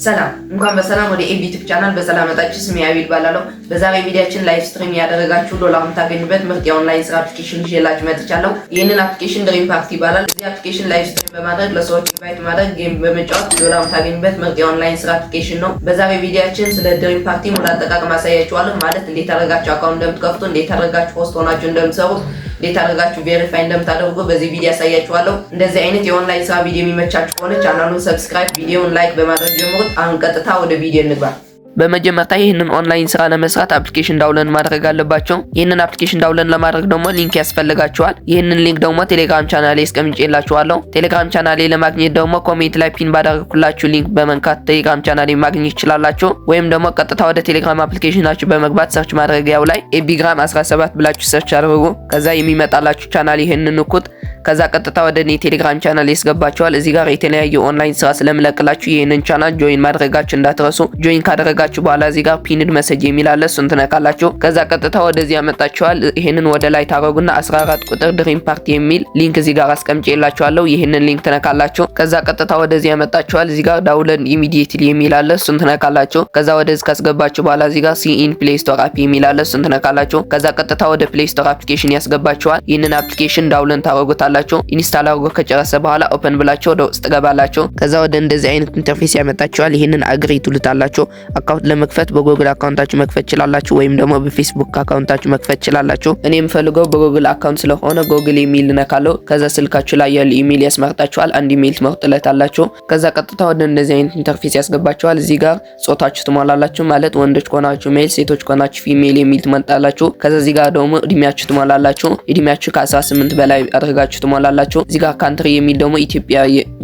ሰላም፣ እንኳን በሰላም ወደ ኤቢ ዩቲዩብ ቻናል በሰላም መጣችሁ። ስሜ አቢል እባላለሁ። በዛሬ ቪዲዮአችን live stream እያደረጋችሁ ዶላር የምታገኙበት ምርጥ የኦንላይን ስራ application ይዤላችሁ መጥቻለሁ። ይህንን application Dream Party ይባላል። እዚህ application live stream በማድረግ፣ ለሰዎች invite ማድረግ፣ game በመጫወት ዶላር የምታገኙበት ምርጥ የኦንላይን ስራ application ነው። በዛሬ ቪዲዮአችን ስለ Dream Party ሙሉ አጠቃቀም አሳያችኋለሁ። ማለት እንዴት አድርጋችሁ account እንደምትከፍቱ፣ እንዴት አድርጋችሁ host ሆናችሁ እንደምትሰሩ፣ እንዴት አድርጋችሁ verify እንደምታደርጉ በዚህ ቪዲዮ አሳያችኋለሁ። እንደዚህ አይነት የኦንላይን ስራ ቪዲዮ የሚመቻችሁ ከሆነ ቻናሉን subscribe፣ ቪዲዮውን like በማድረግ ጀምሩት። አሁን ቀጥታ ወደ ቪዲዮ እንግባ። በመጀመሪያ ይህንን ኦንላይን ስራ ለመስራት application download ማድረግ አለባችሁ። ይህንን application download ለማድረግ ደግሞ link ያስፈልጋችኋል። ይህንን link ደግሞ ቴሌግራም ቻናሌ አስቀምጬላችኋለሁ። ቴሌግራም ቻናሌ ለማግኘት ደግሞ comment ላይ pin ባደረግኩላችሁ link በመንካት ቴሌግራም ቻናሌ ማግኘት ትችላላችሁ። ወይም ደግሞ ቀጥታ ወደ ቴሌግራም application ኣችሁ በመግባት search ማድረጊያው ላይ ኤቢግራም 17 ብላችሁ search አድርጉ። ከዛ የሚመጣላችሁ ቻናል ይህንን ንኩት። ከዛ ቀጥታ ወደ እኔ ቴሌግራም ቻናል ያስገባችኋል። እዚህ ጋር የተለያዩ ኦንላይን ስራ ስለምለቅላችሁ ይህንን channel join ማድረጋችሁ እንዳትረሱ። Join ካደረጋችሁ በኋላ እዚህ ጋር pinned message የሚል አለ፣ እሱን ትነካላችሁ። ከዛ ቀጥታ ወደዚህ ያመጣችኋል። ይህንን ወደ ላይ ታረጉና 14 ቁጥር Dream Party የሚል link እዚህ ጋር አስቀምጬላችኋለሁ። ይህንን link ትነካላችሁ። ከዛ ቀጥታ ወደዚህ ያመጣችኋል። እዚህ ጋር download immediately የሚል አለ፣ እሱን ትነካላችሁ። ከዛ ወደዚህ ካስገባችሁ በኋላ እዚህ ጋር see in Play Store app የሚል አለ፣ እሱን ትነካላችሁ። ከዛ ቀጥታ ወደ Play Store application ያስገባችኋል። ይህንን application download ታደርጉታላችሁ። Install አድርጎ ከጨረሰ በኋላ open ብላችሁ ወደ ውስጥ ትገባላችሁ። ከዛ ወደ እንደዚህ አይነት interface ያመጣችኋል። ይህንን agree ትሉታላችሁ። Account ለመክፈት በ Google account ኣችሁ መክፈት ትችላላችሁ፣ ወይም ደግሞ በ Facebook account ኣችሁ መክፈት ትችላላችሁ። እኔ የምፈልገው በ Google account ስለሆነ ጎግል የሚል ነካለሁ። ከዛ ስልካችሁ ላይ ያለ ኢሜይል ያስመርጣችኋል። አንድ ኢሜይል ትመርጡለታላችሁ። ከዛ ቀጥታ ወደ እንደዚህ አይነት interface ያስገባችኋል። እዚህ ጋር ጾታችሁ ትሞላላችሁ። ማለት ወንዶች ከሆናችሁ male፣ ሴቶች ከሆናችሁ female የሚል ትመርጣላችሁ። ከዛ እዚህ ጋር ደግሞ እድሜያችሁ ትሞላላችሁ። እድሜያችሁ ከ18 በላይ አድርጋችሁ ትሞላላችሁ። እዚህ ጋር country የሚል ደግሞ ኢትዮጵያ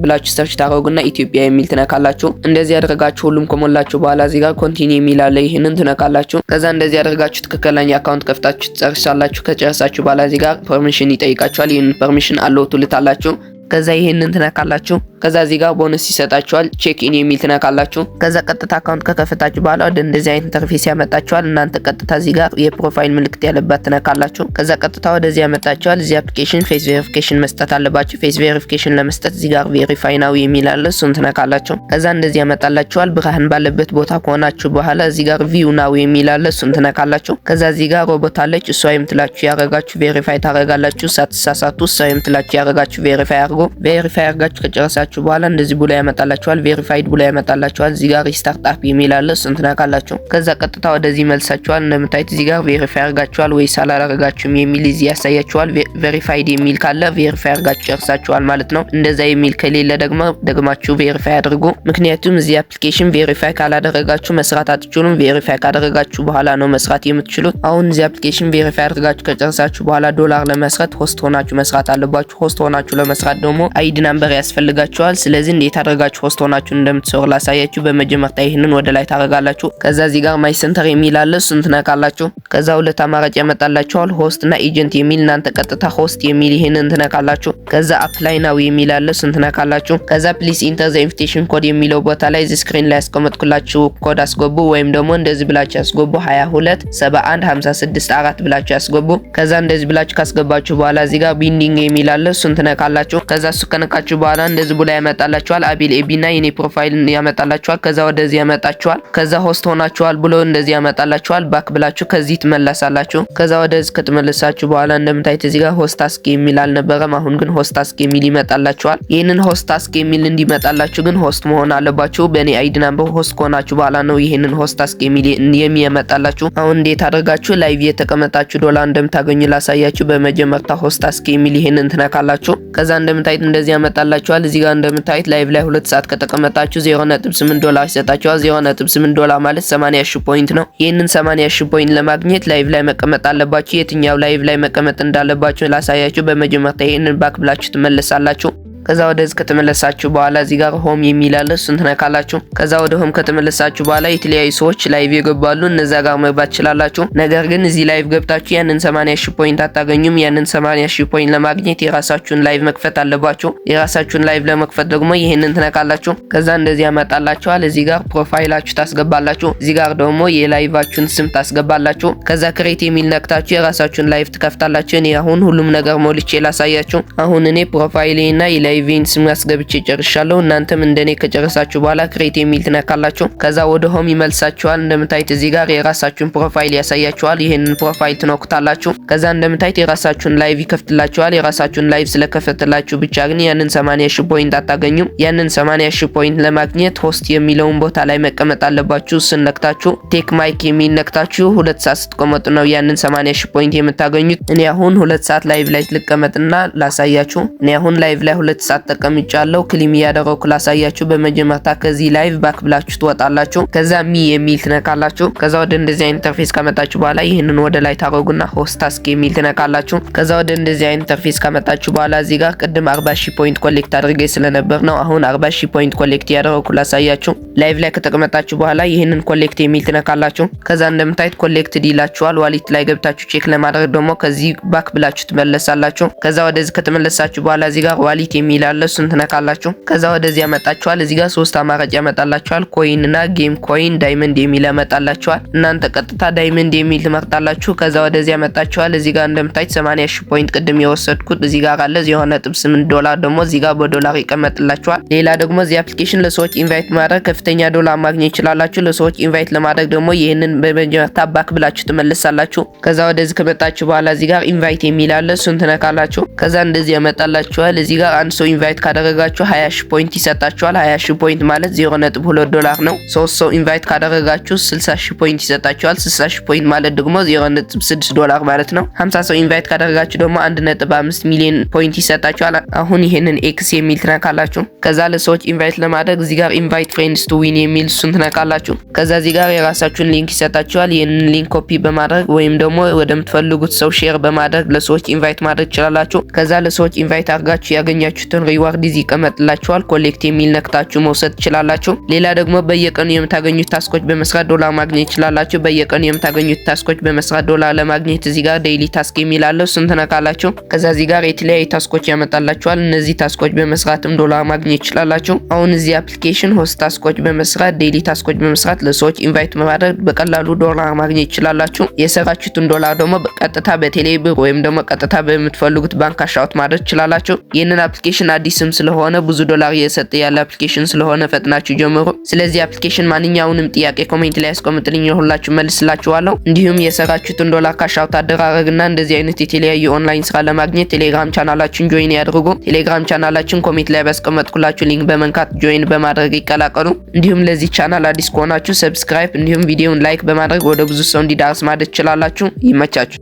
ብላችሁ search ታደርጉና ኢትዮጵያ የሚል ትነካላችሁ። እንደዚህ አድርጋችሁ ሁሉም ከሞላችሁ በኋላ እዚህ ጋር continue የሚል አለ። ይህንን ትነካላችሁ። ከዛ እንደዚህ አድርጋችሁ ትክክለኛ account ከፍታችሁ ትጨርሳላችሁ። ከጨረሳችሁ በኋላ እዚህ ጋር permission ይጠይቃችኋል። ይህንን permission allow ትሉታላችሁ። ከዛ ይሄንን ትነካላችሁ። ከዛ እዚህ ጋር ቦነስ ይሰጣችኋል። Check in የሚል ትነካላችሁ። ከዛ ቀጥታ account ከከፈታችሁ በኋላ ወደ እንደዚህ አይነት interface ያመጣችኋል። እናንተ ቀጥታ እዚህ ጋር የ profile ምልክት ያለባት ትነካላችሁ። ከዛ ቀጥታ ወደዚህ ያመጣችኋል። እዚህ application face verification መስጠት አለባችሁ። Face verification ለመስጠት እዚህ ጋር verify now የሚል አለ። እሱን ትነካላችሁ። ከዛ እንደዚህ ያመጣላችኋል። ብርሃን ባለበት ቦታ ከሆናችሁ በኋላ እዚህ ጋር view now የሚል አለ። እሱን ትነካላችሁ። ከዛ እዚህ ጋር ሮቦት አለች። እሷ የምትላችሁ ያረጋችሁ verify ታረጋላችሁ። ሳትሳሳቱ እሷ የምትላችሁ ያረጋችሁ verify አድርጉ። Verify አድርጋችሁ ከጨረሳችሁ በኋላ እንደዚህ ብሎ ያመጣላችኋል። Verified ብሎ ያመጣላችኋል። እዚህ ጋር restart app የሚል አለ። እሱን ትነካላችሁ። ከዛ ቀጥታ ወደዚህ መልሳችኋል። እንደምታዩት እዚህ ጋር verify አድርጋችኋል ወይስ አላደረጋችሁም የሚል እዚህ ያሳያችኋል። Verified የሚል ካለ verify አድርጋችሁ ጨርሳችኋል ማለት ነው። እንደዛ የሚል ከሌለ ደግሞ ደግማችሁ verify አድርጉ። ምክንያቱም እዚህ application verify ካላደረጋችሁ መስራት አትችሉም። Verify ካደረጋችሁ በኋላ ነው መስራት የምትችሉት። አሁን እዚህ application verify አድርጋችሁ ከጨረሳችሁ በኋላ ዶላር ለመስራት host ሆናችሁ መስራት አለባችሁ። Host ሆናችሁ ለመስራት ደግሞ ID number ያስፈልጋችኋል። ስለዚህ እንዴት አድርጋችሁ host ሆናችሁ እንደምትሰሩ ላሳያችሁ። በመጀመሪያ ይህንን ወደ ላይ ታደርጋላችሁ። ከዛ እዚህ ጋር my center የሚል አለ፣ እሱን ትነካላችሁ። ከዛ ሁለት አማራጭ ያመጣላችኋል፣ host እና agent የሚል። እናንተ ቀጥታ host የሚል ይህንን ትነካላችሁ። ከዛ apply now የሚል አለ፣ እሱን ትነካላችሁ። ከዛ please enter the invitation code የሚለው ቦታ ላይ እዚህ screen ላይ ያስቀመጥኩላችሁ ኮድ አስገቡ፣ ወይም ደግሞ እንደዚህ ብላችሁ ያስገቡ፣ 22 71 56 4 ብላችሁ ያስገቡ። ከዛ እንደዚህ ብላችሁ ካስገባችሁ በኋላ እዚህ ጋር binding የሚል አለ፣ እሱን ትነካላችሁ። ከዛ እሱ ከነካችሁ በኋላ እንደዚህ ብሎ ያመጣላችኋል። አቤል ኤቢ እና የኔ profile ያመጣላችኋል። ከዛ ወደዚህ ያመጣችኋል። ከዛ host ሆናችኋል ብሎ እንደዚህ ያመጣላችኋል። Back ብላችሁ ከዚህ ትመለሳላችሁ። ከዛ ወደዚህ ከተመለሳችሁ በኋላ እንደምታዩት እዚህ ጋር host task የሚል አልነበረም። አሁን ግን host task የሚል ይመጣላችኋል። ይህንን host task የሚል እንዲመጣላችሁ ግን host መሆን አለባችሁ። በእኔ ID number host ከሆናችሁ በኋላ ነው ይህንን host task የሚል የሚያመጣላችሁ። አሁን እንዴት አድርጋችሁ live እየተቀመጣችሁ ዶላር እንደምታገኙ ላሳያችሁ። በመጀመሪያ host task የሚል ይህንን ትነካላችሁ። ከዛ እንደምታዩት እንደዚህ ያመጣላችኋል። እዚህ ጋር እንደምታዩት live ላይ 2 ሰዓት ከተቀመጣችሁ 0.8 ዶላር ይሰጣችኋል። 0.8 ዶላር ማለት 80 ሺህ point ነው። ይህንን 80 ሺህ point ለማግኘት live ላይ መቀመጥ አለባችሁ። የትኛው live ላይ መቀመጥ እንዳለባችሁ ላሳያችሁ። በመጀመሪያ ይህንን back ብላችሁ ትመለሳላችሁ። ከዛ ወደዚህ ከተመለሳችሁ በኋላ እዚህ ጋር home የሚል አለ፣ እሱን ትነካላችሁ። ከዛ ወደ home ከተመለሳችሁ በኋላ የተለያዩ ሰዎች live ይገባሉ፣ እነዛ ጋር መግባት ትችላላችሁ። ነገር ግን እዚህ live ገብታችሁ ያንን 80 ሺህ point አታገኙም። ያንን 80 ሺህ point ለማግኘት የራሳችሁን live መክፈት አለባችሁ። የራሳችሁን live ለመክፈት ደግሞ ይህንን ትነካላችሁ። ከዛ እንደዚህ ያመጣላችኋል። እዚህ ጋር profile ኣችሁ ታስገባላችሁ። እዚህ ጋር ደግሞ የ live ኣችሁን ስም ታስገባላችሁ። ከዛ create የሚል ነክታችሁ የራሳችሁን live ትከፍታላችሁ። እኔ አሁን ሁሉም ነገር ሞልቼ ላሳያችሁ። አሁን እኔ profile እና የ live የ live ኤን ስም አስገብቼ ጨርሻለሁ። እናንተም እንደኔ ከጨረሳችሁ በኋላ create የሚል ትነካላችሁ። ከዛ ወደ home ይመልሳችኋል። እንደምታዩት እዚህ ጋር የራሳችሁን profile ያሳያችኋል። ይህንን profile ትነኩታላችሁ። ከዛ እንደምታዩት የራሳችሁን live ይከፍትላችኋል። የራሳችሁን live ስለከፈትላችሁ ብቻ ግን ያንን 80 ሺህ point አታገኙም። ያንን 80 ሺህ point ለማግኘት host የሚለውን ቦታ ላይ መቀመጥ አለባችሁ። እሱን ነክታችሁ take mic የሚል ነክታችሁ 2 ሰዓት ስትቀመጡ ነው ያንን 80 ሺህ point የምታገኙት። እኔ አሁን 2 ሰዓት live ላይ ልቀመጥና ላሳያችሁ። እኔ አሁን live ላይ 2 ሰዓት ተቀምጫለሁ። Claim እያደረኩ ላሳያችሁ። በመጀመሪያ ከዚህ live back ብላችሁ ትወጣላችሁ። ከዛ me የሚል ትነካላችሁ። ከዛ ወደ እንደዚህ አይነት interface ከመጣችሁ በኋላ ይህንን ወደ ላይ ታረጉና host task የሚል ትነካላችሁ። ከዛ ወደ እንደዚህ አይነት interface ከመጣችሁ በኋላ እዚህ ጋር ቅድም 40 ሺህ point collect አድርጌ ስለነበር ነው አሁን 40 ሺህ point collect እያደረኩ ላሳያችሁ። Live ላይ ከተቀመጣችሁ በኋላ ይህንን collect የሚል ትነካላችሁ። ከዛ እንደምታዩት collected ይላችኋል። Wallet ላይ ገብታችሁ check ለማድረግ ደግሞ ከዚህ back ብላችሁ ትመለሳላችሁ። ከዛ ወደዚህ ከተመለሳችሁ በኋላ እዚህ ጋር wallet የሚል አለ፣ እሱን ትነካላችሁ። ከዛ ወደዚህ ያመጣችኋል። እዚህ ጋር ሶስት አማራጭ ያመጣላችኋል። Coin እና game coin፣ diamond የሚል ያመጣላችኋል። እናንተ ቀጥታ diamond የሚል ትመርጣላችሁ። ከዛ ወደዚህ ያመጣችኋል። እዚህ ጋር እንደምታዩት 80 ሺህ point ቅድም የወሰድኩት እዚህ ጋር አለ። 0.8 ዶላር ደግሞ እዚህ ጋር በዶላር ይቀመጥላችኋል። ሌላ ደግሞ እዚህ application ለሰዎች invite ማድረግ ከፍተኛ ዶላር ማግኘት ይችላላችሁ። ለሰዎች invite ለማድረግ ደግሞ ይህንን በመጀመሪያ back ብላችሁ ትመለሳላችሁ። ከዛ ወደዚህ ከመጣችሁ በኋላ እዚህ ጋር invite የሚል አለ፣ እሱን ትነካላችሁ። ከዛ እንደዚህ ያመጣላችኋል። እዚህ ጋር አንድ ሰው invite ካደረጋችሁ 20 ሺህ point ይሰጣችኋል። 20 ሺህ point ማለት 0.2 ዶላር ነው። ሶስት ሰው invite ካደረጋችሁ 60 ሺህ point ይሰጣችኋል። 60 ሺህ point ማለት ደግሞ 0.6 ዶላር ማለት ነው። 50 ሰው invite ካደረጋችሁ ደግሞ 1.5 ሚሊዮን point ይሰጣችኋል። አሁን ይሄንን X የሚል ትነካላችሁ። ከዛ ለሰዎች invite ለማድረግ እዚህ ጋር invite friends to win የሚል እሱን ትነካላችሁ። ከዛ እዚህ ጋር የራሳችሁን link ይሰጣችኋል። ይህንን link copy በማድረግ ወይም ደግሞ ወደምትፈልጉት ሰው share በማድረግ ለሰዎች invite ማድረግ ትችላላችሁ። ከዛ ለሰዎች invite አድርጋችሁ ያገኛችሁትን reward እዚህ ይቀመጥላችኋል። Collect የሚል ነክታችሁ መውሰድ ትችላላችሁ። ሌላ ደግሞ በየቀኑ የምታገኙት task ኦች በመስራት ዶላር ማግኘት ትችላላችሁ። በየቀኑ የምታገኙት task ኦች በመስራት ዶላር ለማግኘት እዚህ ጋር daily task የሚል አለ፣ እሱን ትነካላችሁ። ከዛ እዚህ ጋር የተለያዩ task ኦች ያመጣላችኋል። እነዚህ task ኦች በመስራትም ዶላር ማግኘት ትችላላችሁ። አሁን እዚህ application host task ኦች በመስራት፣ daily task ኦች በመስራት፣ ለሰዎች invite በማድረግ በቀላሉ ዶላር ማግኘት ይችላላችሁ። የሰራችሁትን ዶላር ደግሞ ቀጥታ በቴሌ ብር ወይም ደግሞ ቀጥታ በምትፈልጉት ባንክ cash out ማድረግ ትችላላችሁ። ይህንን application አዲስም ስለሆነ ብዙ ዶላር እየሰጠ ያለ application ስለሆነ ፈጥናችሁ ጀምሩ። ስለዚህ application ማንኛውንም ጥያቄ comment ላይ ያስቀምጡልኝ፣ ሁላችሁ መልስላችኋለሁ። እንዲሁም የሰራችሁትን ዶላር cash out አደራረግና እንደዚህ አይነት የተለያዩ ኦንላይን ስራ ለማግኘት ቴሌግራም ቻናላችን join ያድርጉ። ቴሌግራም ቻናላችን comment ላይ ባስቀመጥኩላችሁ link በመንካት join በማድረግ ይቀላቀሉ። እንዲሁም ለዚህ ቻናል አዲስ ከሆናችሁ subscribe እንዲሁም ቪዲዮውን like በማድረግ ወደ ብዙ ሰው እንዲዳረስ ማድረግ ትችላላችሁ። ይመቻችሁ።